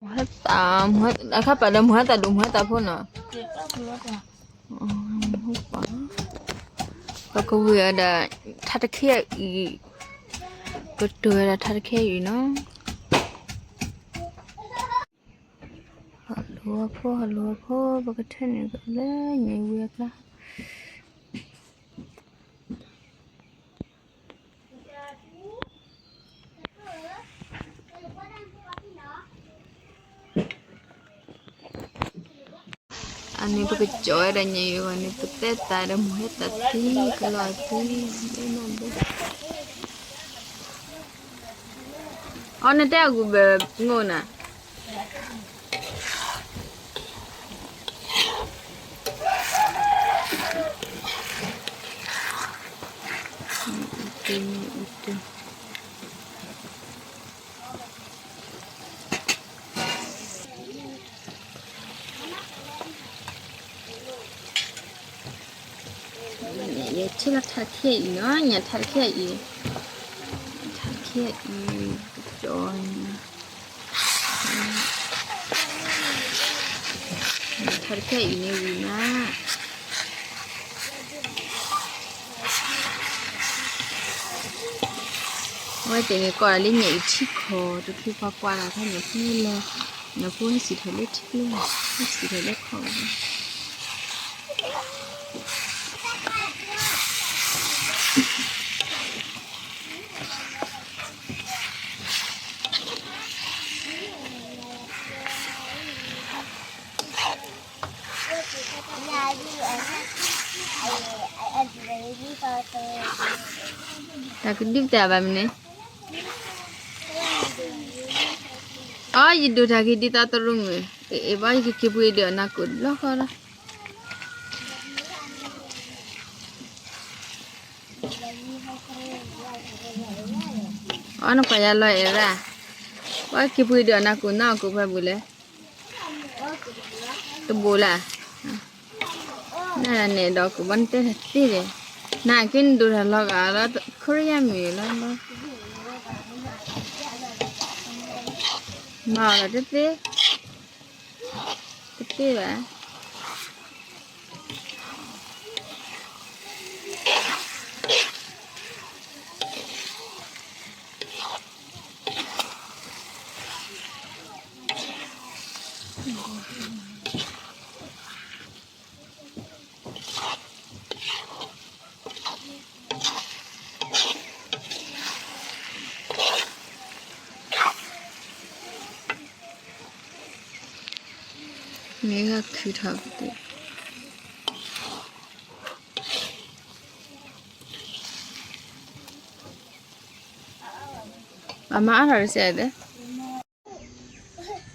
မုၢ်ဟဲသး, အခါပာ်လၢမုၢ်ဟဲသးဒိၣ်မုၢ်ဟဲသးဖိနီၤ, ပကဝံၤအီၤဒီး ထါတခ့အံၤ, ကတိၤဝဲဒၣ်ထါတခ့အံၤနီၤ, ဟီၣ်လိၤဖိ ဟီၣ်လိၤဖိ ပကထၢနုာ်လၢညၣ်ဝံၤအကျါ အန့ၣ်ပကကၠီၤဝဲဒၣ်ညၣ်အံၤအဂီၢ်န့ၣ် ပတဲသးဒီးမုၢ်ဟဲသးသံကလီၤသံ, အီ နတဲအဂုၤဘၢၣ်ငိၣ်နၤ ယထံၣ်လီၤထါတခ့အံၤနီၤ, ညၣ်ထါတခ့အံၤ, ထါတခ့အံၤ, ကၠီၤ, ထါတခ့အံၤန့ၣ်ဝံၤမး, အဝဲသ့ၣ်န့ၣ်ကီးလၢညၣ်အံၤထံကီၢ် တချုးပှၤကွၢ်လီၤခါညၣ်ဖိလီၤ, ညၣ်ဖိဟဲစံၣ်ထီၣ်လၢထံလီၤ, ဟဲစံၣ်ထီၣ်လၢခီၣ်လီၤ. တၢ်ကဒုးပတၢ်ဘၣ်မနုၤန့ၣ်, အီ ယဒိၣ်တၢ်က့ၤဒ်သးတရူးမုၢ်, အ့ၣ် ဘၣ်ယကက့ၤပှ့ၤဒုးအနၢ်ကိၣ်လီၤဃီလီၤ. အီ နကွၢ်ယၤလီၤအဲၣ်ဒၣ်, ပှၤက့ၤပှ့ၤဒုးအနၢ်ကိၣ်နီၢ်ကိၣ်ဖဲဘူးလဲၣ်, တဘူးလၢ်, နန့ၣ်ဒီးကဘီနတဲတၢ်သ့ဒီး, နက့ၤနဒိၣ်တၢ်လီၤဂာ်လီၤ ခိရံယါမုၢ်လီၤ, မၤအီၤလီၤတသ့, တသ့ဘၣ်. မ့ၢ်ဂၤခုၣ်ထီၣ်ကသ့, အမၤအါထီၣ်တစဲးဒီး,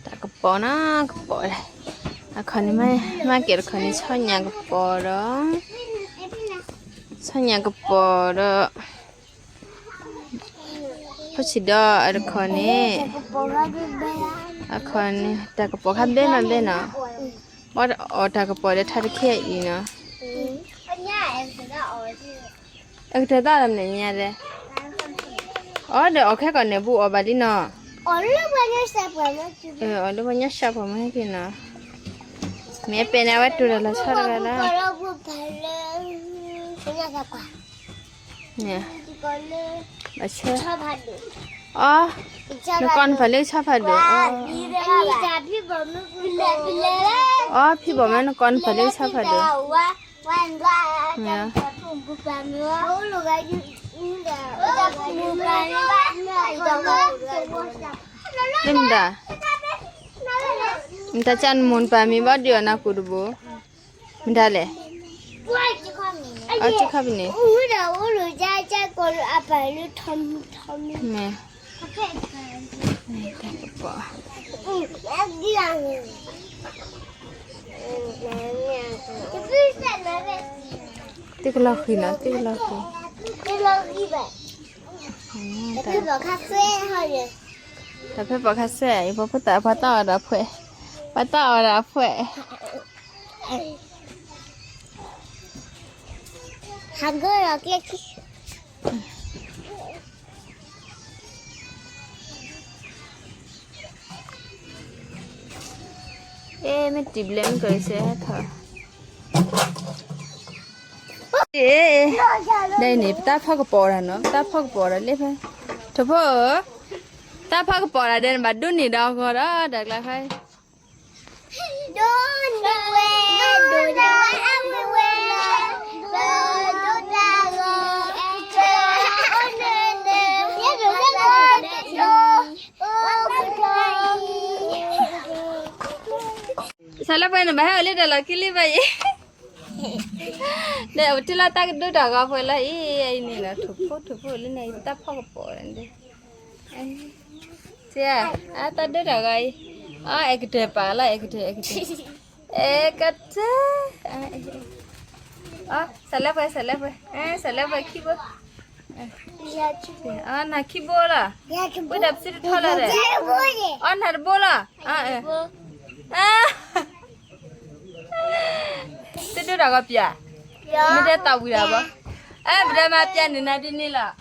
တၢ်ကပီၤနီၤ ကပီၤလဲၣ်, အခီၣ်န့ၣ် မ့ၢ်ကဲတခီၣ်န့ၣ် ဆီညၣ်ကပီၤဒီး, ဆီညၣ်ကပီၤဒီး, ဖိဆံးဒီးအတခီၣ်န့ၣ်, အခီၣ်န့ၣ် တၢ်ကပီၤခါဘဲမးဘဲနီၤ, ဘၣ်အီၣ်တၢ်ကပီၤဒီးထါတခ့အံၤနီၤ, အကတၢၢ်သၣ်လီၤမနုၤညါလဲၣ်, အီၣ်ဒီးအီၣ်ခဲကီၢ်န့ၣ် ဘူးအီၣ်ဘၣ်လံနီၤ, အီၣ်လၢပှၤညါစှၤပှၤမ့ၢ်ဟဲက့ၤနီၤ, မ့ၢ်ပဲာ်န့ၣ် အဝဲတိၢ်တၢ်လီၤဆီတဂၤလီၤ, န့ၣ်, ဘၣ်ဆၢ, အီ, နကီၢ်နဖးလၢကဆီဖးဒိၣ်, အီ, ဖံဘီၣ်မ့ၢ်နကီၢ်နဖးလၢကဆီဖးဒိၣ်, န့ၣ် မတၤ, မတၤကၢ်နမိၢ်နပၢ်မံၤဘၣ်ဒုးအီၣ်နၢ်ကူၣ်တဘိ, မတၤလဲၣ်, အီၣ်ကခီပနံၣ်, မ့ၢ်, တၢ်ကပီၤ, သုကလီၤဃံၤနီၤ သုကလီၤဃံၤ, တၢ်ဖဲပှၤခါစဲ, ယဖိဖိသၣ်ပှၤတၢ်အီၣ်ဒီးအဖှဲး, ပှၤတၢ်အီၣ်ဒီးအဖှဲး, ဟးဂီၤလီၤကျဲခံ တၢ် အဲ မ့ၢ်တံၤဘျဲၣ်မ့ၢ်ကစဲဟဲထီၣ်, အ့ ဒ်အံၤန့ၣ် ပတၢ်ဖီၣ်ကပီၤတၢ်နီၤ, ပတၢ်ဖီၣ်ကပီၤတၢ်လၢဖဲ, ထိၣ်ဖိဧၢ, တၢ်ဖီၣ်ကပီၤတၢ်ဒဲးန့ၣ် ဘၣ်ဒိးန့ၢ်ဒီးအဂီၤဒီး တၢ်ကျါခါ စးလၢပှဲၤန့ၣ် ဘၣ်ဟဲအိၣ်လၢတၢ်လီၢ်ခံလံဘၣ်အံၤ, ဒီးပထံၣ်လီၤတၢ်ကဒိတၢ်ဂီၤပှဲၤလီၤအံၤ, အံၤန့ၣ်လီၤ ထိၣ်ဖိထိၣ်ဖိလၢန့ၣ် တၢ်ဖီၣ်ကပီၤန့ၣ်, တၢ်ဒိတၢ်ဂီၤအံၤ, အတၢ်ဒိတၢ်ဂီၤအံၤ, အအဲကတၢၢ်ပာ်လီၤ အဲကတၢၢ် အဲကတၢၢ်, အဲကတၢၢ်, စးလၢပှဲၤ စးလၢပှဲၤ, စးလၢပှဲၤခံဘိ, နၤခံဘိလီၤ, ဝံၤဒီးပစံးတထီလီၤဒီး, အနၤတဘိလီၤ, တဒိတၢ်ဂီၤပၠး, မ့ၢ်တဲသးဝံၤတၢ်ဘၣ်, အဲ ပဒဲမၤပၠးန့ၣ်နၤဒ်န့ၣ်လီၤ, လၢကစၢ်,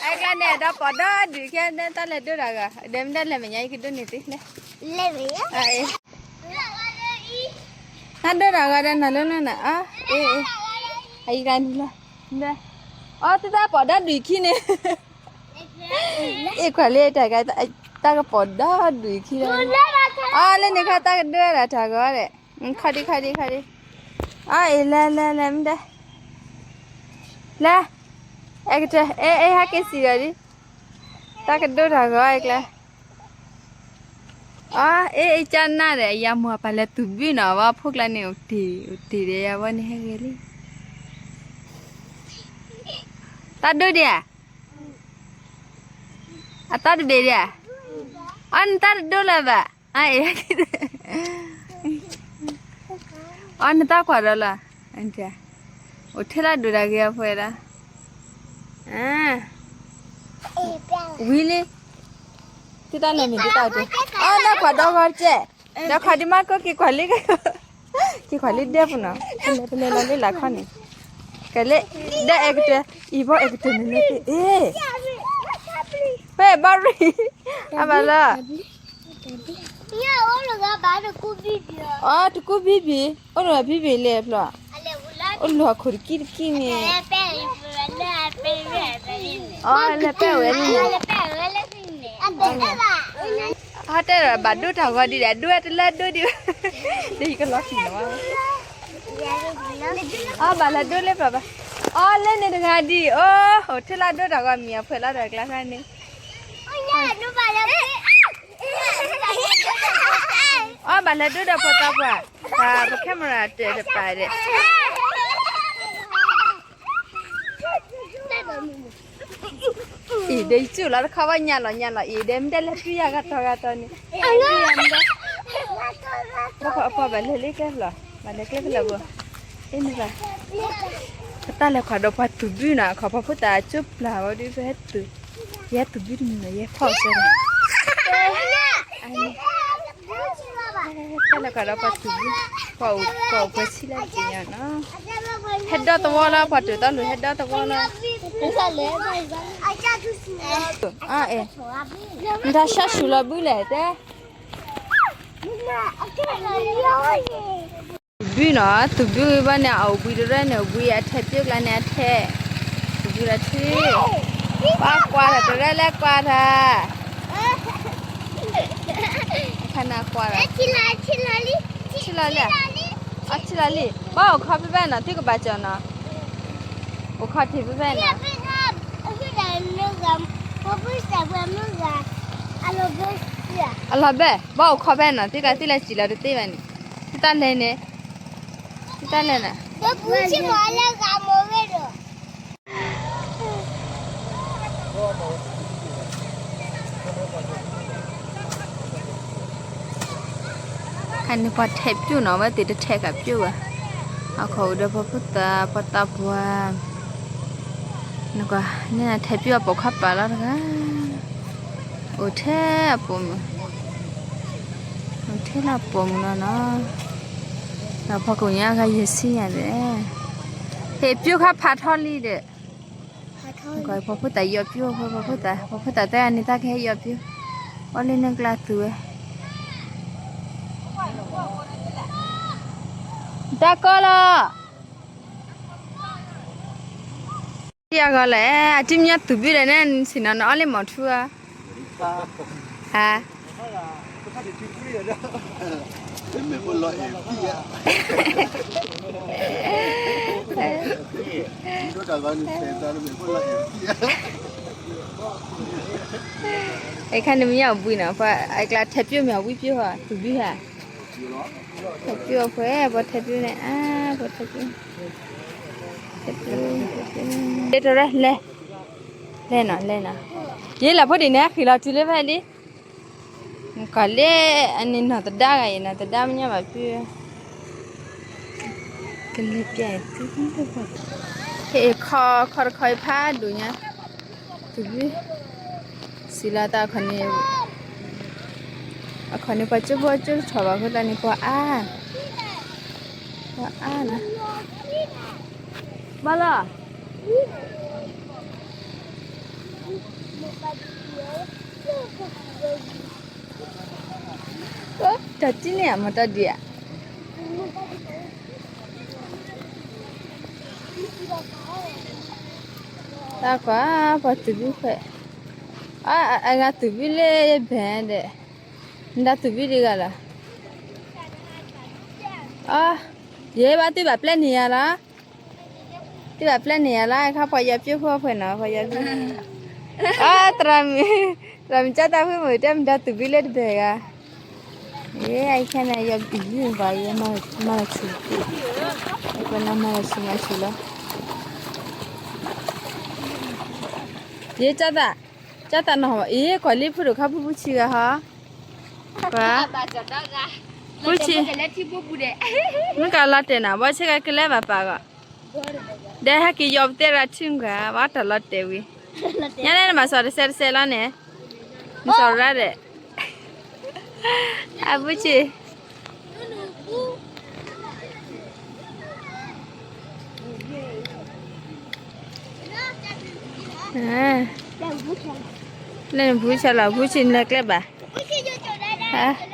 အကျါန့ၣ် ဒီးပိာ်ဒီဒုးခဲ တၢ်လဲၤဒိတၢ်ဂီၤ ဒဲမ့ၢ်တၢ်လဲၤမဲာ်ညါ ယကဒိန့ၢ်သုလဲၣ်, တၢ်ဒိတၢ်ဂီၤဒီးနၤလၢနၤ အ့ အံၤဂၤနုၤလီၤ, အီ သုတၢ်ပိာ်ဒီဒုးခံန့ၣ်, အ့ ခွါလၢတၢ်ဂၤ တၢ်ကပိာ်ဒီဒုးခံလီၤ, အီ လၢန့ၣ်ခါတၢ်ကဒိတၢ်ဂီၤဒီး, ခီဒံခီဒံခီဒံ, အီ အ့ လဲၤလဲၤလဲၤမ့ၢ်တဲ, လဲၤ, အဲကတၢၢ် အဲ အဲ ဟဲက့ၤစံၣ်ဒီးဒ်, တၢ်ကဒိတၢ်ဂီၤအကျါ, အီ အ့ အ့ ကၢ်နၢ်ဒီး အယၤမိၢ်ပၢ်လဲၤသူၣ်ဘုနီၤ ဝဲဖိကျါန့ၣ် အိၣ်တ့ၢ် အိၣ်တ့ၢ်ဒီးယၤဝဲန့ၣ်ဟဲဂ့ၤလံ, တၢ်ဒိဒံးဧါ, အတၢ်တဘ့ၣ်ဒံးဧါ, အီ နတၢ်တဒိလၢၤဘၣ်, အ့ အီ နတၢ်ကွၢ်ဒီးလီၤ, အိၣ်ထဲလၢဒိၣ်တၢ်ဂ့ၤအဖှဲးဒီး, ဝံၤလံ, သုတၢ်လဲၤမ့ၢ်သုတၢ်အိၣ်တဲ, အီ နကွၢ်ဒီဂီၤတကဲး, ဒီးခီဒံမးကီၢ်က့ၤကွၢ်လံ, က့ၤကွၢ်လံဒဲပူၤနီၤ, ပလဲၤလီၤလၢလာ်ခီန့ၣ်, ကလဲၤ, ဒီးအဲကတၢၢ်, အံၤဘီအဲကတၢၢ်န့ၣ်လဲၤက့ၤ, အ့ ဖဲဘီရံၤ, အဘၣ်လီၤ, အီ တကူဘံဘံ, အိၣ်လီၤဘံဘံလဲၣ်ဖျီ, အိၣ်လီၤခိၣ်တကံတကံန့ၣ်, အီ လဲၤပဲဝဲန့ၣ်, ဟီတဲဒီးဘၣ်ဒိတၢ်ဂီၤဒံးဒီး ဒိဝဲတလၢဒိဒံး, ဒ်ယကလီၤကံၤလီၤ, အီ ဘၣ်လၢဒိလၢပျီဘၣ်, အီ လၢန့ၣ်တဂၤဒံး, အိၣ် အိၣ်ထဲလၢဒိတၢ်ဂီၤမံၤအဖှဲးလီၤဒီးကျါခါန့ၣ် အီ ဘၣ်လဲၤဒိဒီးဖိသၣ်ပှၢ်, ပ camera တဲာ်တပာ်ဒီး, အံၤ ဒီးယစုၣ်လီၤတခီဘၣ်ညါလီၤညါလီၤ အံၤ ဒီးမ့ၢ်တဲလဲၤတွံၢ်ယၤဂၤတီၤဂၤတီၤန့ၣ်, ပှၤဘၣ်လဲၤလၢကျဲဖျီ, ဘၣ်လဲၤကျဲဖျီဘၣ်, အ့ၣ်န့ၣ်ဘၣ်, ပတၢ်လဲၤခီဒီးပှၤသူၣ်ဘုနီၤ အခီပှၤဖိသၣ်ကၠိပျၢ်ဝဲဒ်ပဟဲသူၣ်, ယဟဲသူၣ်ဘုတမံၤနီၤ ယဟဲဖီၣ်ကၠိ, တၢ်လဲၤခီဒီးပှၤသူၣ်ဘု, ပှၤအိၣ်ပှဲၤဆံလၢတက့ၢ်ညါနီၤ, ဟဲဒီသဝီလီၤ ပှၤတၢၢ်သီလိာ်ဟဲဒီသဝီလီၤ, အ့ၣ်, နတၢ်ဆၢဆူၣ်လီၤဘုလဲၣ်တဲ သူၣ်ဘုနီၤ သူၣ်ဘုဘၣ်န့ၣ် အအိၣ်ဘှံးတရဲၣ်န့ၣ် အိၣ်ဘှံးအထဲပၠိကျါန့ၣ်အထဲ, သူၣ်ဘုဒီးထံ, ပှၤကွၢ်တၢ်တရဲၣ်လဲၣ်ကွၢ်တၢ်, ခါနၤကွၢ်တၢ်, ထံလီၤလံ, အထံလီၤလံ, ဘၣ်အိၣ်ခီဖဲဖဲနီၤ သုကဘၣ်ကၠီနီၤ, အိၣ်ခီထံဖဲဖဲနီၤ အလီၤဘၣ်, ဘၣ်အိၣ်ခီဖဲနီၤ သုကသုလဲၤစံၣ်လီၤတသ့ဘၣ်န့ၣ်, သုတၢ်လဲၤန့ၣ်, သုတၢ်လဲၤန့ၣ်, ခါန့ၣ်ပှၤထဲးပၠိၣ်နီၤ အဝဲသ့ၣ်တထဲးကးပၠိၣ်ဘၣ်, အခီၣ်အိၣ်ဒီးပှၤဖိသၣ်ပှၤသးပှၢ်, နကွၢ်န့ၣ် ထဲးပၠိၣ်အပိာ်ခီပာ်လီၤတဂၤ, အိၣ်ထဲအပိာ်မုၣ်, အိၣ်ထဲလၢအပိာ်မုၣ်လီၤနီၤ, ဒီးပှၤကိးညါဂၤယဲၢ်ဆံညါဒီး, ဟ့ၣ်ပၠိၣ်ခါဖးထီလံဒီး, ကီၢ်ဖီဖိသၣ်ယီၤပၠိ ဖီဖိသၣ် ဖီဖိသၣ်တဲအန့ၣ် တၢ်ကဟဲယီၤပၠိ အီၣ်လၢနကျါသူဝဲ တၢ်ကီလီၤ တံၤအဂီၢ်လဲၣ် အတံၤမညါသူၣ်ဘုလဲၣ်န့ၣ် ဆ့ၣ်နီၤနအီၣ်လၢမီၤထူဧါ ဟါ မ့ၢ်ဖိလီၤအဲၣ်ဖံၣ်ဧါ ဒိၣ်တၢ်ဂီၤန့ၣ် ဆဲးတၢ်လၢမ့ၢ်ဖိလီၤအဲၣ်ဖံၣ်ဧါ အခါန့ၣ်မ့ၢ်အီၣ်ဘှံးနီၤ ပှၤအကျါထဲပၠိမ့ၢ်အဝံပၠိဟီ သူၣ်ဘုဟါ ထဲပၠိအဖဲ ပှၤထဲပၠိန့ၣ် အါ ပှၤထဲပၠိ ထဲပၠိ ထဲပၠိ လဲၤထီၣ်ရဲ လဲၤ လဲၤနီၤ လဲၤနီၤ ယ့လီၤဖိဒံးန့ၣ် ဃံလီၤတုၤလၢဖဲဒံး ကီၢ်လၢ အန့ၣ်နီၢ်သဒါဂၤအံၤ နီၢ်သဒါမညါဘၣ်ပၢ ကလဲၤပျဲသု ဟ့ၣ်ခီ ခီတခီအံၤဖးဒိၣ်ညါ သူၣ်ဘု စံးလီၤသးခီန့ၣ် အခီန့ၣ် ပှၤကၠိဖိကၠိထီၣ်ဘၣ်အဃိသတးန့ၣ် ပှၤအါ ပှၤအါနီၤ ဘၣ်လီၤ တၢ်တံၢ်န့ၣ်အမၤတၢ်ဒံးဧါ တၢ်ကွၢ် ပှၤသူၣ်ဘုခွဲး အဂၤသူၣ်ဘုလၢယဘဲၣ်ဒီး နဒၣ်သူၣ်ဘုဒံးဂၤလီၤ အ ယဲဘၣ်သုဘၣ်ပျဲန့ၢ်ယၤလီၤ သုဘၣ်ပျဲန့ၢ်ယၤလီၤ အခါပှၤယီၤပၠိဖိအဖှဲးနီၤ ပှၤယီၤပၠိ အ သရၣ်မုၣ် သရၣ်မုၣ်ကၠီတၢ်ဖုမုၣ်တဲ မတၤသူၣ်ဘုလၢတဘဲၣ်ဂၤ ယဲအခဲန့ၣ် ယီၤဘုပှၤယဲ မၤလီၤဆူၣ် ပနၤမၤလီၤဆူၣ်မၤဆူၣ်လီၤ ယဲကၠီသး ကၠီသးနီၤ အ့ ကွၢ်လံဖုဒိၣ်ခါဖုဖုဆံဂၤဟီ ကွၢ် ဖုဆံ မ့ၢ်ကလီၤတဲာ်နၤ ဘီဆ့ကကလဲဘၣ်ပာ်ဂီၢ် ဒီးဟဲက့ၤယီၤပသဲရၤထံဂၤ ဘၣ်တၢ်လီၤတဲာ်ဝံၤ ညါန့ၣ်နမၤစီၤတစဲးတစဲးလီၤန့ၣ် နစီၤရါဒီး အဖုဆံ လၢနဖုဆံလီၤ ဖုဆံနကျဲဘၣ် ဘၣ်လီၤ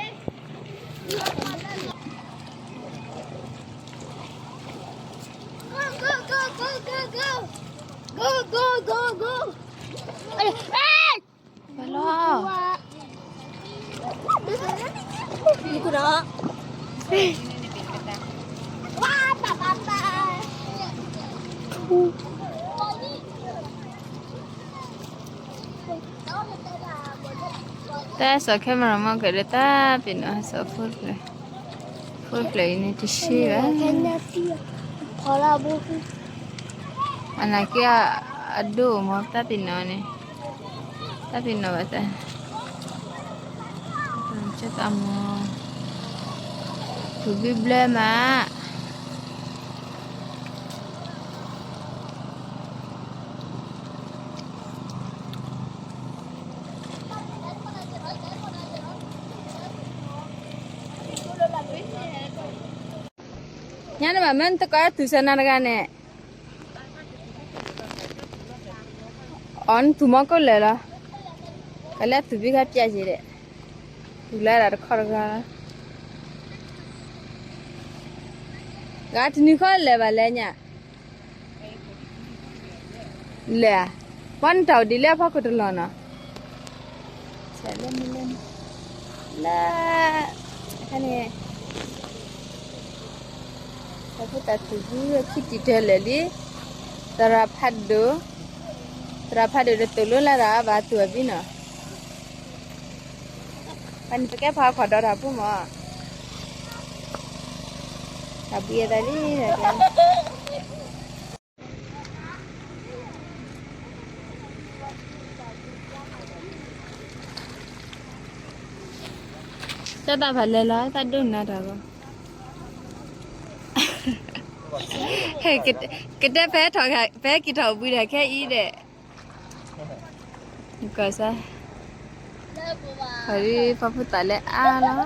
တၢ်စီၤ camera မ့ၢ်ကဒီးတၢ်ပ့ၤနီၣ် စီၤ phone ဖျၢၣ် phone ဖျၢၣ်အံၤန့ၣ်တဆံဘၣ် အနာ်က့ အဒိၣ်မ့ၢ်တၢ်ပ့ၤနီၣ်န့ၣ် တၢ်ပ့ၤနီၣ်ဘၣ်တၢ် ကၢ်သးမီၤ ပူၤဘျၢဘျၢမး ညါန့ၣ်ဘၣ် မ့ၢ်နတကိးသူၣ်စၢၤနၤတဂၤန့ၣ် အီၤနသူၣ်မီၤကိၣ်လၢာ်လီၤ ကလဲၤသူၣ်ဘံခါပျဲယံၤဒီး သူၣ်လၢဒၣ်တခီတဂၤလီၤ ဂၤတနံၤဃီလဲၤဘၣ်လဲၣ်ညါ လဲၤဧါ ဘၣ်နတၢ်အိၣ်ဒ်လဲၣ်အဖီခိၣ်တလီၢ်နီၤ လၢ အခါန့ၣ် ပှၤဖိသၣ်သူၣ်ဘုခံတံၤတဲလဲၣ်လံ သရၣ်ဖးဒိၣ် သရၣ်ဖးဒိၣ်ဒီးသိၣ်လိလၢဒၣ်ဘၣ်သူၣ်အဘံနီၤ ပှၤန့ၣ်ပကဲဖးခွါဒီးတၢ်ဖိမး တၢ်ဘှံးအသးလံ တၢ်တၢ်ဖးလဲၤလီၤ တၢ်ဒိၣ်နၤတၢ်ဂီၢ် ကတဲဖဲထီၣ် ဖဲက့ၤထီၣ်ဘှံးတၢ်ခဲအံၤဒီး ကီၢ်စါ ပှၤဒ်ပှၤဖိသၣ်လၢအါလီၤ.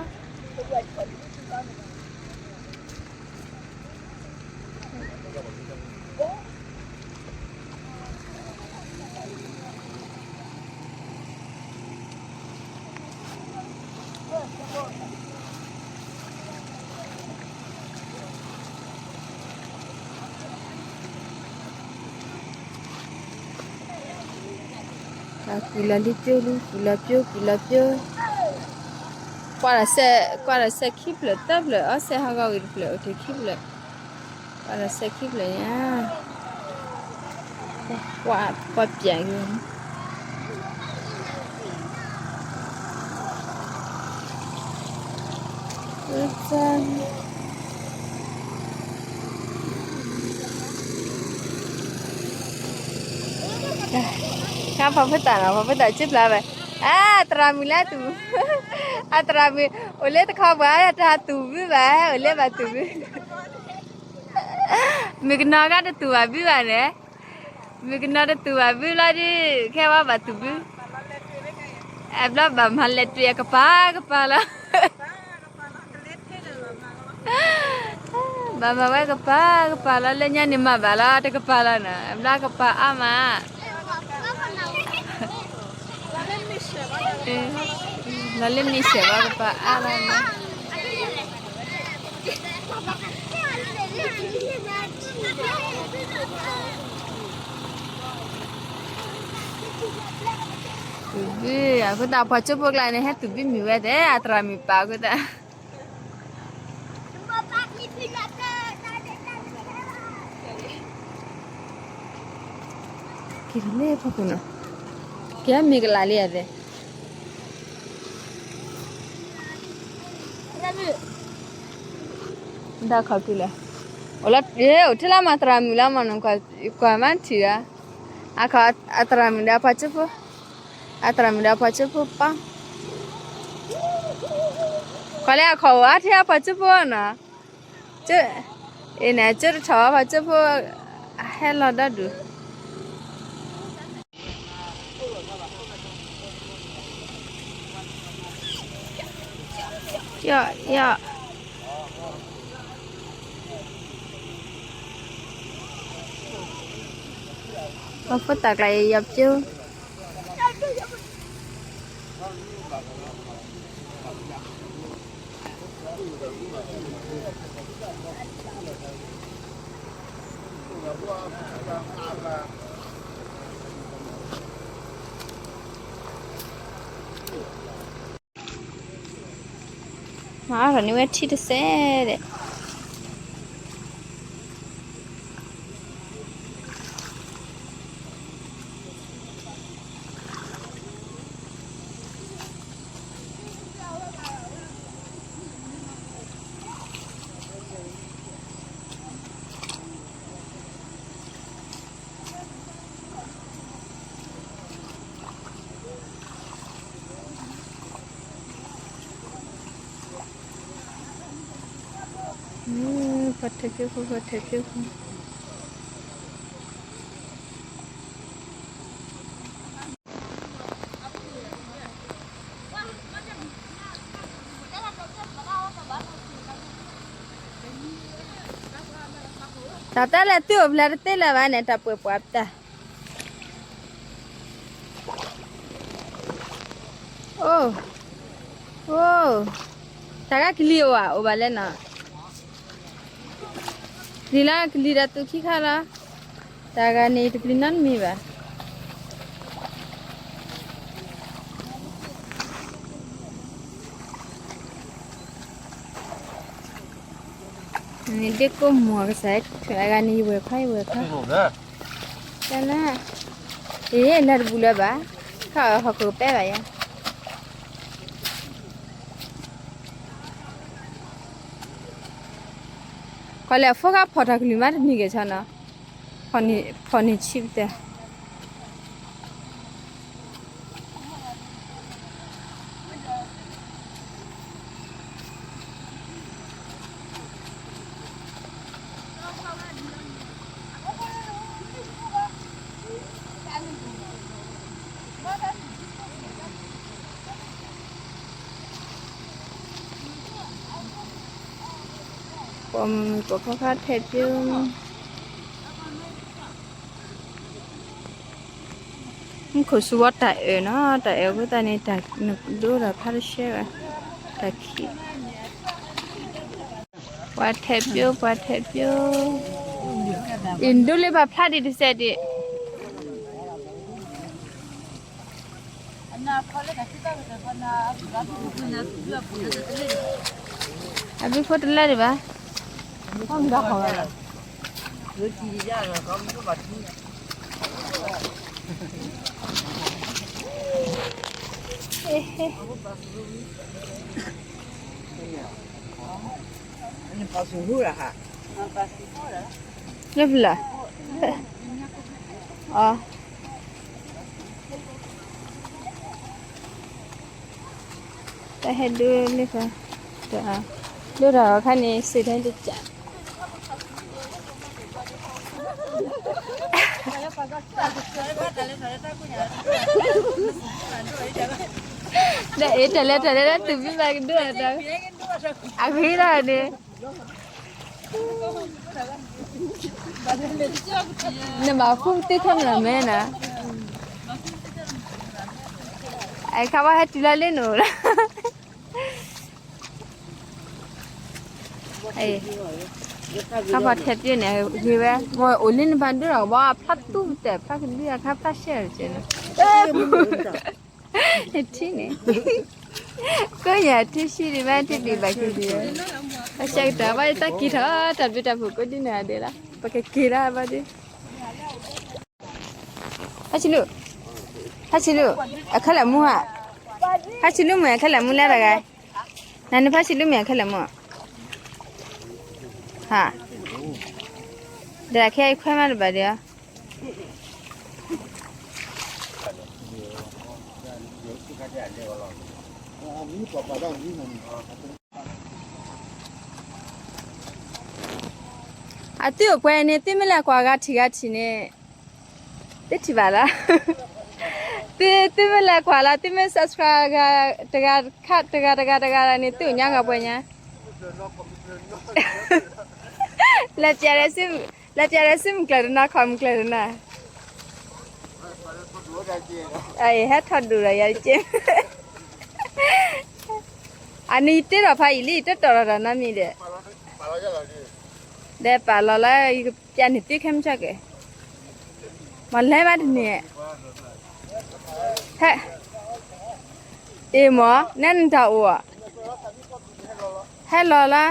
ကွံာ်လီၤလံပျိလံ ကွံာ်လီၤပျိ ကွံာ်လီၤပျိ, ကွၢ်ဒီးစဲး ကွၢ်ဒီးစဲးခံဖျၢၣ်သၢဖျၢၣ် အီစဲးဟးဂီၤဝံၤတဖျၢၣ် အိၣ်တ့ၢ်ခံဖျၢၣ်, ကွၢ်ဒီးစဲးခံဖျၢၣ်ညါ, ကွၢ် ကွၢ်ပၠးက့ၤ ဖီဖိသၣ်နီၤ ဖီဖိသၣ်စံၣ်ဖျါဝဲ, အသရၣ်မုၣ်လၢအတူၢ်, အသရၣ်မုၣ် အိၣ်လၢတခီပှၤ တဟးတူၢ်ဘုဘၣ် အိၣ်လၢဘၣ်တူၢ်ဘု, မုၣ်ကနီၤခါတတူၢ်ဘၣ်ဘုဘၣ်န့ၣ်, မုၣ်ကနီၤတတူၢ်ဘၣ်ဘုလီၤဒုး ခဲဝဲဘၣ်တူၢ်ဘု, အဘျီဘၣ်မၤလဲၤတွံၢ်အကပၤကပၤလီၤ ဘၣ်မၤဝဲကပၤကပၤလီၤ လၢညါန့ၣ်မၤဘၣ်လီၤ တကပၤလီၤနီၤ အဘျီကပၤအါမး, လီၤလၢန့ၣ်ဆဲးဘၣ်ကပၤအါလီၤနီၤ တူၢ်ဘု အဃိသတး ပှၤကၠိဖိကျါန့ၣ် ဟဲတူၢ်ဘုမုၢ်ဝဲတဲ အသရၣ်မုၣ်ပာ်အဃိသတး က့ၤလၢဖီခိၣ်နီၤ, က့ၤမ့ၢ်ကလးလံဧါသ့ၣ် ဒၣ်ခီၣ်ကုလဲၣ်, အိၣ်လၢ အိၣ်ထဲလၢမၤသရၣ်မုၣ်လၢမၤနီၤ ကွၢ်မၤထံၣ်ဒီး, အခီၣ်အသရၣ်မုၣ်ဒီးပှၤကၠိဖိ, အသရၣ်မုၣ်ဒီးပှၤကၠိဖိပီ, ကွၢ်လၢအခီၣ်အိၣ်အါထဲအပှၤကၠိဖိနီၤ, အ့ၣ်န့ၣ် ကၠိတထီၣ်ပှၤကၠိဖိ, ဟဲလီၤဒီဒူၣ် ယီၢ်ယီၢ်, ပှၤဖိသၣ်ကျါအံၤယီၤပျိ မၤအီၣ်ထီၣ်န့ၢ်ဝဲထံတစဲးဒီး ပှၤထဲးပျိဖိ ပှၤထဲးပျိဖိ, တၢ်တၢ်လဲၤသုအိၣ်ဖျဲၣ်တသ့လၢၤဘၣ်န့ၣ် တၢ်ပှဲၤပှၤပတၢ် အိၣ်, အိၣ်, တၢ်ဂၤကလံၤအိၣ်ဧါ အိၣ်ဘၣ်လဲၣ်နီၤ, ကလံၤလၢကလံၤဒီးသူၣ်ခံခါလီၤ, တၢ်ဂၤန့ၣ်တပျံၤနီတမံၤဘၣ်. ဒ့ကိးမီၤကစၢ် ထွဲအဂၤန့ၣ် ယဝဲၢ်ခွါ ယဝဲၢ်ခွါ, တၢ်နၤ, အ့ၣ် လၢတဘူၣ်လၢၤဘၣ်, ခီဟီၣ်ခိၣ်ကပဲဘၣ်ယၤ, ကွၢ်လၢအဖိဂၤဖီၣ်တၢ်ကလုၢ်မးတနံၤက့ၤဆီနီၤ, ဖီၣ်န့ၢ်ဆံးပတဲ ပိာ်မုၣ်ပိာ်ခွါထဲးပျိ, မူခိၣ်စူၤဝဲတၢ်အၢၣ်နီၤ, တၢ်အၢၣ်အဃိသတးန့ၣ် တၢ်နဒိဒီးဖးတဆှဲဘၣ်, တၢ်ခံး, ပှၤထဲးပျိ ပှၤထဲးပျိ, အံၤနဒိလၢပှၤဖျါဒံးတစဲးဒံး ပှၤ အဘျုးဖိတလဲဒံးဘၣ်. လၢဖုလၢ်, အ, တၢ်ဟဲဒိလၢဖု, ဒိၣ်ထီၣ်အခါန့ၣ် စံးထဲတကး ဒီးအ့ၣ် တၢ်လဲၤတၢ်လဲၤလၢသုးဘံၣ်ဘၣ်ကဒိၣ်အတၢ်, အဂ့ၤလီၤန့ၣ်, နဘၣ်ဃုသ့ခဲမနၤမဲနၤ, အခါဘၣ်ဟဲတုၤလၢလ့ၣ်နအိၣ်လၢ ခါပှၤထဲပၠၢၣ်န့ၣ် ဂ့ၤဝဲ, မ့ၢ်အိၣ်လံနပၤဒိၣ်ဒီး ဝါဖျါသူၣ်တဲာ် ဖျါကဒုအခါ ဖျါရှဲၣ်တက့ၢ်န့ၣ်, ထံၣ်န့ၣ်, ကိးညါထံၣ်ဆံးဒံးမး ထံၣ်ဒံးဘၣ်က့ၤဒံး, အဆၢကတီၢ်ဘၣ်တၢ်က့ၤထီၣ် တၢ်ဘျုးတၢ်ဖှိၣ်ကိးဒ်န့ၣ်ဒဲးလီၤ, ပကက့ၤလၢဘၣ်ဒံး ဟဲဆံးလူ, ဟဲဆံးလူ, အခဲလၢာ်မူဧါ, ဟဲဆံးလူမ့ၢ်အခဲလၢာ်မူလဲၣ်တဂၤ, နန့ၣ်ဖဲဆံးလူမ့ၢ်အခဲလၢာ်မူ, ဟါ, ဒီးခဲအံၤခွဲမးတဘၣ်ဒံးဧါ. အသုအိၣ်ပှဲၤန့ၣ် သုမ့ၢ်လဲၤကွၢ်ဂၤထံၣ်ဂၤထံၣ်န့ၣ်, သုထံၣ်ဘၣ်လီၤ, သု သုမ့ၢ်လဲၤကွၢ်လီၤ သုမ့ၢ် subscribe ဂၤတဂၤခါ တဂၤတဂၤတဂၤန့ၣ် သုအိၣ်ညါဂၤပှဲၤညါ, လဲၤပျးဒီး လဲၤပျးဒီးစုမုၢ်ကျၢၢ်တနီၤ ခီၣ်မုၢ်ကျၢၢ်တနီၤ, အဟဲထီၣ်ဒိၣ်ဒီးယၤတက့ၢ်. အန့ၣ်ယတ့ထီၣ်ဖးယံာ်လံ ယတတီၢ်လီၤတၢ်နီတမံၤဒီး, ဒီးပာ်လီၤလၢ ယကပျးန့ၢ်သုခဲမုၢ်ဆ့ၣ်က့ၤ, မၤလဲၤဘၣ်တန့ၢ်, ဟဲ, အ့ၣ်မး နဲနတၢ်အိၣ်, ဟဲလီၤလၢ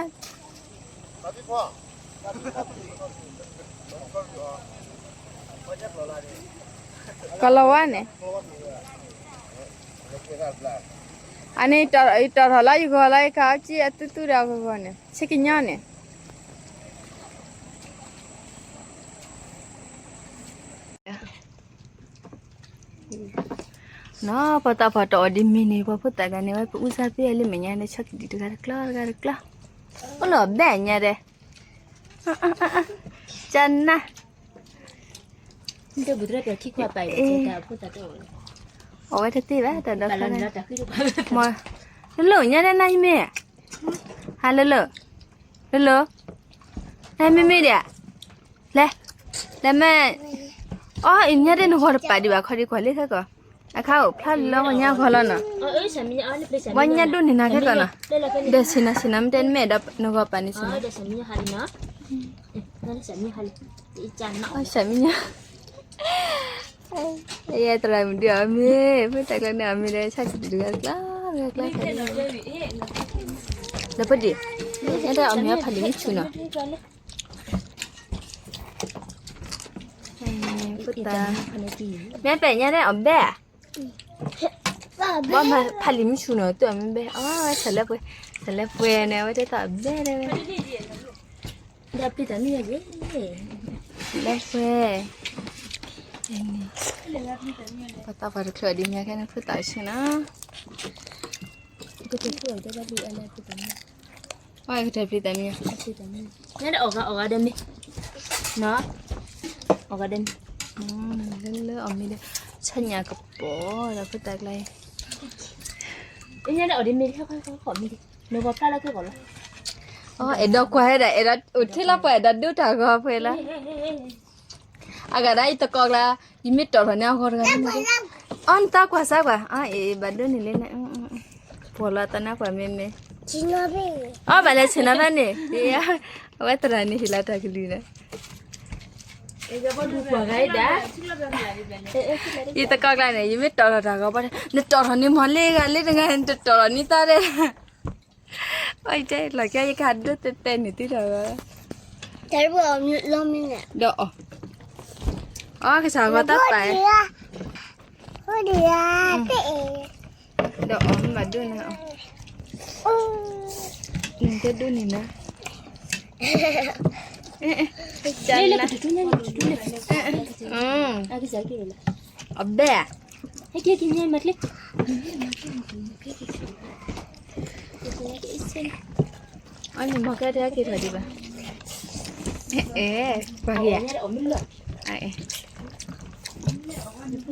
ကီၢ်လီၤဝါန့ၣ်, အန့ၣ် ယတီၢ်ထီၣ်လၢယဂီၢ်လၢ ယကဟးအီၣ်ကံၢ်အသူသူဒီးအဂီၢ်ဂီၢ်န့ၣ် ဆ့ကညီန့ၣ် နီၤ ပှၤသးပှၢ်တအီၣ်ဒံးမ့ၤန့ၣ် ပှၤဖိသၣ်တဂၤန့ၣ် ဝဲပအူစၢ်သ့လၢမဲာ်ညါန့ၣ် ဆီကဒံၣ်တဂၤတကျီ တဂၤတကျီ, အိၣ်လၢအဘဲၣ်ညါဒဲး, ကနၣ်, အီၣ်ဝဲတသ့ဘၣ် တၢ်ဒီဖျါ, လၢလၢညါဒဲးနၤအံၤမ့ၢ်, ဟါလၢလၢ, လၢလၢ, နမ့မ့ၢ်ဒဲး, လဲၤ, လဲၤမ့ၢ်, အီၣ်အံၤညါဒဲးနဂီၢ်တပာ်ဒံးဘၣ် ခီဒံးကွၢ်လၢခဲကီၢ်, အခါအိၣ်ဖျါလၢပှၤညါဂီၢ်လီၤနီၤ, ပှၤညါဒိၣ်န့ၢ်နၤခဲကီၢ်နီၤ, ဒီးဆ့ၣ်နီၤဆ့ၣ်နီၤ မ့ၢ်တဲနမဲာ်ဒီးနဂီၢ်ပာ်န့ၣ်ဆ့ၣ်နီၤ, ဆ့ၣ်မ့ၢ်ညါ, ယသရၣ်မုၣ်ဒုးအီၣ်မ့ၤ, ဖိသၣ်ကျါန့ၣ်အီၣ်မ့ၤဒီး ဆၣ်ကတံၢ်တဂၤတကျီ, တဂၤတကျီ, ဒီးပဒံး, ညါဒဲးအီၣ်မ့ၤအဖးလံာ်မုၢ်ဆူၣ်နီၤ ဖိသၣ်, မ့ၢ်ပဲာ်ညါဒဲးအီၣ်ဘဲၣ်ဧါ, ဘၣ်မၤဖးလံာ်မုၢ်ဆူၣ်နီၤ သုအီၣ်မ့ၤဘဲၣ်, အီၣ်ဝဲဆၢလၢပှဲၤ, ဆၢလၢပှဲၤန့ၣ် အဝဲတဲသီၣ်အဘဲၣ်ဒဲးဝဲ, ဒီးပျံၤတၢ်မ့ၢ်ယဲ, လၢပှဲၤ, ပှၤသးပှၢ်တချုးဒံးမ့ၢ်ခဲန့ၣ် ဖိသၣ်ဆ့ၣ်နီၤ အီၣ်ကတၢၢ်ဖံးတၢ်မံၤ, ညါဒဲးအီၣ်ဂၤအီၣ်ဂၤဒီးမ့ၤ, နီၤ, အီၣ်ဂၤဒီးမ့ၤ, လၢလၢအီၣ်မ့ၤဒီး, ဆၣ်ညါကပီၤဒီးဖိသၣ်ကျါအံၤ, ညါဒဲးအီၣ်ဒီးမ့ၤ, နဂီၢ်ဖျါလၢကဂီၢ်လီၤ, အဲၣ်ဒိးကွၢ်ဝဲဒၣ် အဲၣ်ဒိးအိၣ်ထဲလီၤပှၤအဲၣ်ဒိးဒိတၢ်ဂီၤဖဲလီၤ အဂၤဒၣ်အံၤတကိးကျါ, ယမ့ၢ်တီၢ်ထီၣ်န့ၢ်အဂီၢ်တဂၤန့ၣ်, အီၣ်နသးကွၢ်စၢ်ကွၢ်, အ့ၣ် ဘၣ်ဒိန့ၣ်လံန့ၣ်, ပှီၢ်လီၤသးနါပှၢ်မ့မ့ၢ်, အီၣ်ဘၣ်လဲၤဆ့ၣ်နီၤဖဲန့ၣ်, အဝဲသရၣ်န့ၣ်ဟ့ၣ်လီၤတၢ်ကလုၢ်န့ၣ်, ယသကိးကျါန့ၣ် ယမ့ၢ်တီၣ်ထီၣ်တၢ်ဂီၤဘၣ်, နတီၣ်ထီၣ်န့ၢ်မီၤလ့ဂၤလၢတဂၤ နတတီၣ်ထီၣ်န့ၢ်သးဒဲး, အတဲလီၤကဲ ယကဟးဒိတဲတဲန့ၣ်သုတဂၤ, ဒီးအီၣ်, အီၣ်ကစၢ်ဂီၤတၢ်ပာ်, ဒီးအီၣ်မ့ၢ်ဘၣ်ဒိၣ်န့ၣ်အီၣ်, နတဲဒိၣ်န့ၣ်နၤ, အဘဲၣ်, အန့ၣ်မ့ၢ်ကဲထဲက့ၤထီၣ်ဒံးဘၣ်, အဲ, ပှၤက့ၤဧါ, အဲ,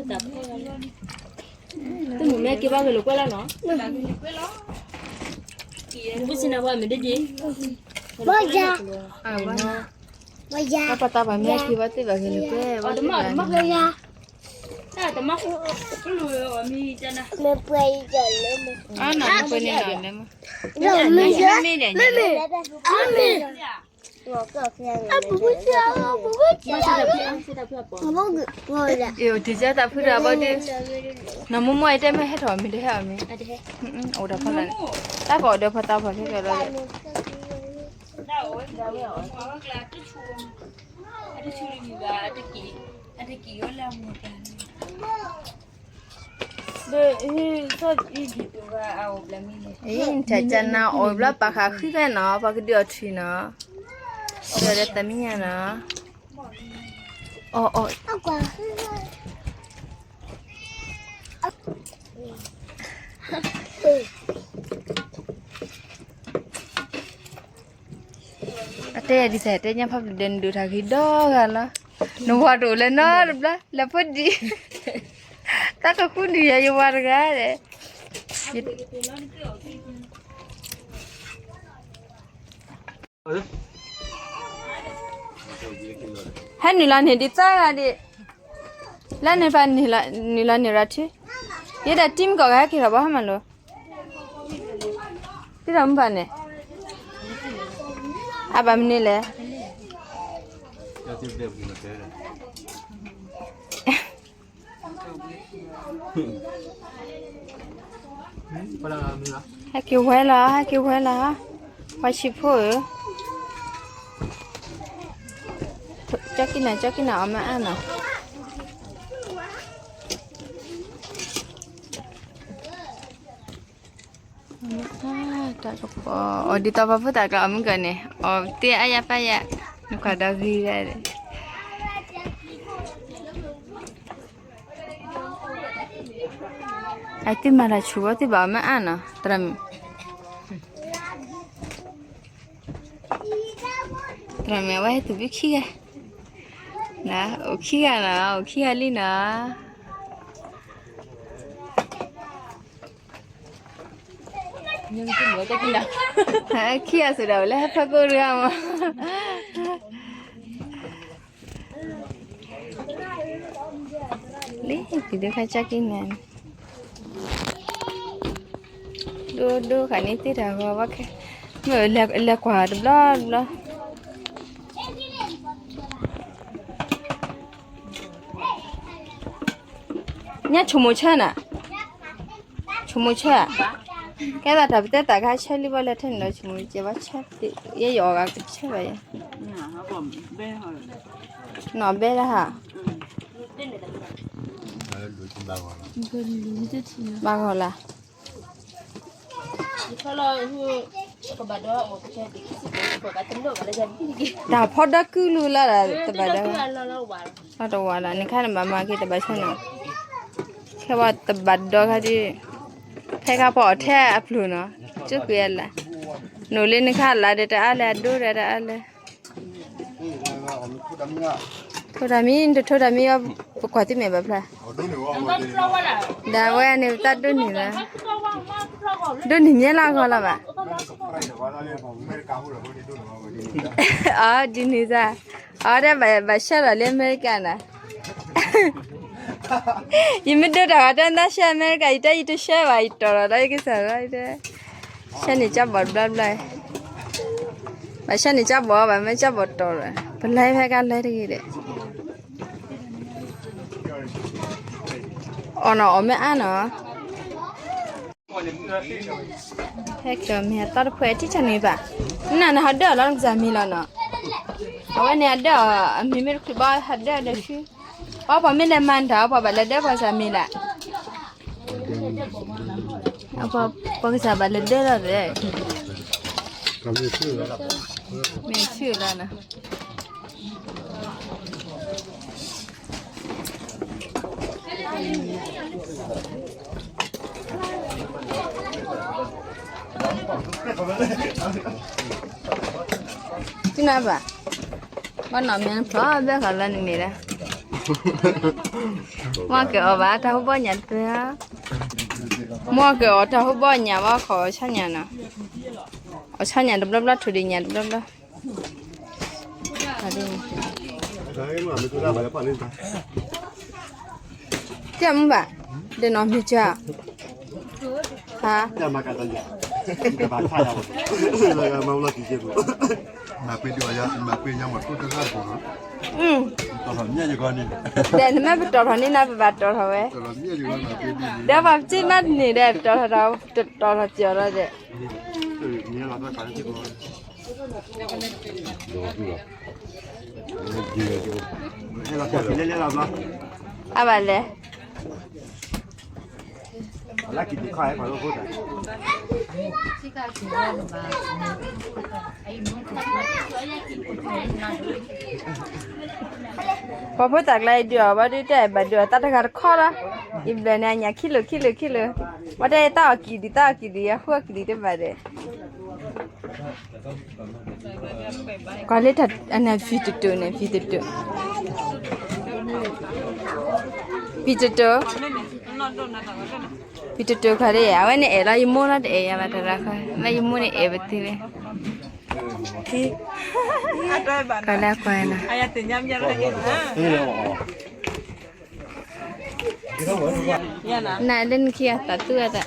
တမ့ၢ်မ့ၢ်က့ၤဘၣ်ဂ့ၤလိာ်ကွဲလီၤနီၤ, ဘူးစံနၤပှၤမ့ၢ်ဒ်ဒ်, ဘၣ်ယၤ, ဘၣ်ယၤပှၤတၢ်ပှၤမ့ၢ်က့ၤဘၣ်သ့ၣ်ဘၣ်ဂ့ၤလိာ်ကွဲ, ဘၣ်ယၤ, တမ့ၢ်ပှၤအံၤလၢမ့ၢ်, အနီၢ်ပှဲၤန့ၣ်နီၤ, မ့မ့ၢ်, မ့မ့ၢ်, အတ့စၢ်တၢ်ဖုတၢ်ဘီဒုး, နီၢ်မိၢ်မိၢ်အံၤတဲမ့ၢ်ဟဲထီၣ်မ့ၢ်တဟဲအီၤမ့ၢ်, အိၣ်ဒီးဖီလာ်န့ၣ်, တၢ်ကအိၣ်ဒီးဖီတၢ်ဖီၣ်ခဲကလီၤ, အံၤ နတၢ်ကနၣ်အီၣ်ဘျီ ပာ်ခးဃုဖဲနီၤ, ပှၤကဒုးအီၣ်ထံနီၤ, ဒီးသမံညါနီၤ, အီၣ်အီၣ်, အတဲယၤဒ်သိး တဲညါဖးဘျုးဒီး နဒိၣ်ထီၣ်ဂ့ၤဒီဂၤလီၤ, နဝၤတအိၣ်လၢၤနီတဘျီ လဲၤဖိဒံး, တၢ်ကဃုဒုးယၤ ယဝၤတဂၤဒီး ဟဲနုာ်လီၤန့ၣ်ဒ်သၢဂၤဒံး, လၢန့ၣ်ပာ်နုာ်လီၤန့ၣ်ရၤထံ, ယဲဒၣ်တံၤမ့ၢ်ကီးဂၤဟဲက့ၤထီၣ်ဘၣ်ဟဲမၤလိာ်, တံၤထီၣ်မုၢ်ပၢ်န့ၣ်, အဘၣ်မနုၤလဲၣ် ဟဲက့ၤဝဲလီၤ ဟဲက့ၤဝဲလီၤ, ပှၤဆံးဖိဧၢ, ကၠီကံနၤ ကၠီကံနၤ အီၣ်မ့ၢ်အါနီၤ, တၢ်ကပီၤ အီၣ်ဒ်သိးပှၤဖိသၣ်ကျါအီၣ်မ့ၢ်ကီးန့ၣ် အီၣ်တ့ၢ်အါယၤပၢ်ယၤ, နကွၢ်ဒီးဂ့ၤဂၤဒီး အသုမၤတၢ်ဆူၣ်ဘီသုဘၣ်အီၣ်မ့ၢ်အါနီၤ, သရၣ်မုၣ်, သရၣ်မုၣ် အဝဲဟဲသူၣ်ဘုခံဂၤ, အိၣ်ခံဂၤနီၤ အိၣ်ခံဂၤလံနီၤ, ခံဂၤစ့ၢ်ဒီး အိၣ်လၢဟဲဖီခိၣ်တဂၤမး လံ က့ၤဒုးခါကၠီကံနၤန့ၣ်, ဒိဒိခါန့ၣ်သ့ၣ်တၢ်ဂီၤဘၣ်ခဲ, မ့ၢ်လဲၤကွၢ်တဘျီတဘျီ, ညါဆိကမိၣ်ဆၢနၤ, ဆိကမိၣ်ဆၢ, ကဲသးတၢ်ပတဲတၢ်ကဟဲဆၢလံဘၣ်လဲၣ်ထဲန့ၣ်ဒီး ဆိကမိၣ်ကဲဘၣ်ဆၢ, ယဲယအီၣ်ဂၤကဆၢဘၣ်ယဲ, နီၢ်ဘဲဒၣ်ဟါ, ဘၣ်ဂီၢ်လၢ တၢ်ဖီဒီကုၢ်လူလၢ်ဒီး တဘၣ်ဒီး, လီၤတဝၤလီၤ နခါနဘၣ်မၤက့ၤတဘၣ်ဆၢနီၤ, ခဲဝဲတဘၣ်ဒီခါဒုး, ဖဲခါပှၤအီၣ်ထဲအပျိၤနီၤ, ကၠိကွံာ်အလၢ်, နအိၣ်လၢနခါအလၢ်ဒီးတအါလဲၣ် အဒိဒီးတအါလဲၣ် ထိၣ်တၢ်မံ နတထိၣ်တၢ်မံအီၤ ပကွၢ်သုမဲာ်ဘၣ်ဖျါ, ဒီးအဝဲန့ၣ်တၢ်ဒိၣ်န့ၢ်လီၤ, ဒိၣ်န့ၢ်မ့ၢ်လၢအဂီၢ်လီၤဘၣ်, အဒ်န့ၣ်သၢ, အဝဲဒၣ်ဘၣ်ဆှၢလီၤလၢအမဲရကၤနၤ, ယမ့ၢ်ဒိတၢ်ဂီၤတၢ်နၢ်ဆှၢအမဲရကၤ ယတဲယတဆှၢဘၣ် ယတီၢ်လီၤဒီးယကစၢ်လီၤ, ဆှၢန့ၢ်ကၠီဘီၣ်တဘျီဘျီ, ဘၣ်ဆှၢန့ၢ်ကၠီဘီၣ် ဘၣ်မ့ၢ်ကၠီဘီၣ်တီၢ်လီၤ, ပလဲၤဖဲကါလဲၤတဂ့ၤဒီး, အီၣ်နီၤအီၣ်မ့ၢ်အါနီၤ, ဟဲက့ၤအီၣ်မ့ၢ်အသီတဖှဲးထံၣ်တၢ်န့ၣ်ဘၣ်, နနဟးဒၢၣ်အီၤလီၤနကစၢ်မံၤလီၤနီၤ, အဝဲန့ၣ်အဒၢၣ်အီၤ အမံၤမ့ၢ်တချုးဘၣ်ဟးဒၢၣ်ဒီးဆူ, ပှၤပှၤမ့ၢ်လဲၤမၤတၢ် ပှၤဘၣ်လဲၤဒၢၣ်ပှၤစၢ်မံၤလဲၣ်, ပှၤကစၢ်ဘၣ်လဲၤဒၢၣ်လီၤဒီး, မ့ၢ်ဆူၣ်လီၤနီၤ. တုနဘၣ်, ဘၣ်နီၢ်မ့ၢ်ဖျီဘဲဃီလၢနမ့ၢ်ဒၣ်, မ့ၢ်က့ၤအီၣ်ဘၣ်တၢ်ဟူဘီညၣ်တပၢၤ, မ့ၢ်က့ၤအီၣ်တၢ်ဟူဘီညၣ်ဘၣ်ခီၣ်အီၤဆါညၣ်နီၤ, အီၣ်ဆါညၣ်တဘျီဘျီ ထိၣ်ဒံၣ်ညၣ်တဘျီဘျီ. ကဲမုၢ်ဘၣ်, ဒီးနီၢ်မ့ၢ်ကၢ, ဟါ, ဒီးနမ့ၢ်ပတီၢ်ထီၣ်န့ၢ်နၤ ပဘၣ်တီၢ်ထီၣ်ဝဲ, ဒီးပှၤပစံးမ့ၢ်တန့ၢ်ဒီး ပတီၢ်ထီၣ်ဒီး, ပတီၢ်ထီၣ်ပျီၢ်ဒီး, အါဘၣ်လဲၣ်. ပှၤဖိသၣ်ကျါအံၤဒုးအီၣ်ဘၣ်ဒုးတဲဘၣ်ဒုးအီၣ်သးတဂၤတခီလီၤ, ယဘျၢၣ်န့ၣ်အညၣ်ခံလိာ်ခံလိာ်ခံလိာ်, ပှၤတဲသးအီၣ်ကံၣ်ဒံး သးအီၣ်ကံၣ်ဒံး ယဟူအီၣ်ကံၣ်ဒံးတဘၣ်ဒီး ကွၢ်လၢတၢ်အနၢ်ဖံတတိၤန့ၣ် ဖံတတိၤ, ဖံတတိၤ, ဖံတတိၤခီလံ, အဝဲန့ၣ်အဲၣ်လီၤယမိၢ်လီၤ တအဲၣ်ယၤဘၣ်တရၣ်ခီ, လၢယမိၢ်န့ၣ်အဲၣ်ပသ့လံ, ခီလၢကွၢ်နီၤ, နလၢနခံဂၤသးသူအတၢ်